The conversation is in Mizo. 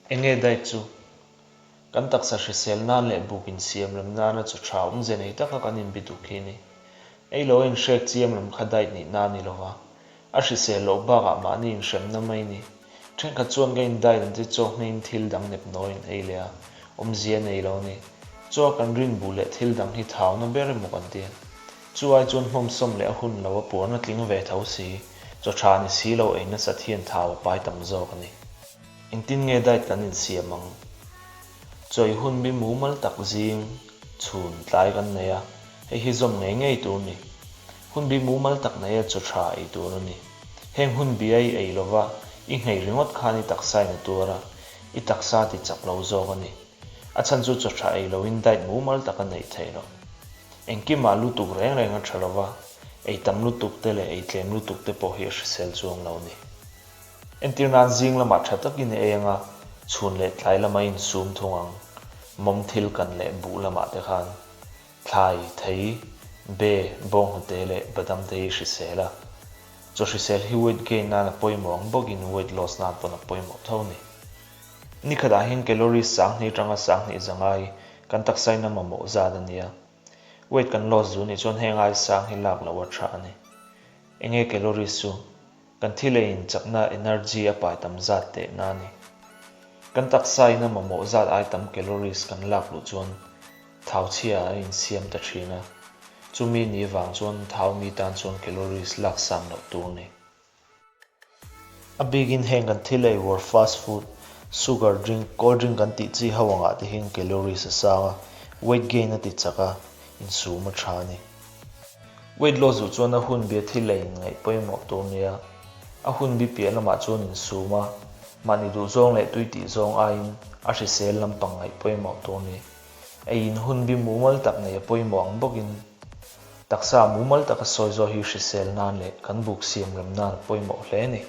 Enge diet chu? Kan taksa hrisel nan leh buk insiam rem nana chaw tha awmze nei taka kan inbituk hi a ni. Ei lo a inhrek chiam lam kha diet nihna a ni lova, a hrisel loh bakah mahni inhremna mai a ni. Thenkhat chuan ka in diet an ti chaw hmeiin thil dang nep nawi an ei leh a, awmzia a nei lo a ni. Chaw a kan rin buh leh thil dang hi thauna ber emaw kan ti. Chu ai chuan hmawmsawm leh a hun lo a puarna tling ve tho si, chaw tha ni si lo ei nasat hian thau a pai tam zawk a ni. Engtin nge diet kan insiam ang? Chawi hun bi mumal tak zing, chhun, tlai kan nei a, hei hi zawm ngei ngei tur ni. Hun bi mumal tak neia chaw tha ei tur a ni. Heng hun bia i ei lova, i nghei ringawt khan i taksa in a tuar a, i taksa ti chak lo zawk a ni. A chhan chu chaw tha ei loin diet mumal tak a neih theih loh. Engkimah lutuk reng reng a tha lova, ei tam lutuk te leh ei tlem lutuk te pawh hi a hrisel chuang lo a ni. Entir nan zing lamah tha takin i ei anga, chhun leh tlai lama i insum thung ang, mawm thil kan leh buh lamah te khan thlai, thei, be, bawnghnute leh badam te hi hrisel a. Chaw hrisel hi weight gain nan a pawimawh ang bawkin weight loss nan pawn a pawimawh tho a ni. Nikhatah hian calories 2000 atanga 2000 zangai kan taksain a mamawh zat a nia. Weight kan loss zu nih chuan heng ai sang hi lak loh a tha a ni. Enge calories chu? Kan thil ei in chakna energy a pai tam zat tehna a ni. Kan taksa in a mamawh zat ai tam calories kan lak luh chuan thau chhia a insiam ta thin a, chumi ni vang chuan thau mi tan chuan calories lak san loh tur a ni. A bikin heng kan thil ei uar fast food, sugar drink, cold drink kan tih chi ho angah te hian calories a sang a, weight gain a ti chak a, insum a tha a ni. Weight loss duh chuan a hun bia thil ei in ngaih pawimawh tur nia. A hun bi piah lamah chuan insum a, mahni duh zawng leh tui tih zawng aiin a hrisel lampang ngaih pawimawh tur ni. Ei in hun bi mumal tak nei a pawimawh ang bawkin taksa mumal taka sawi zawh hi hrisel nan leh kan buk siam rem nan a pawimawh hle a ni.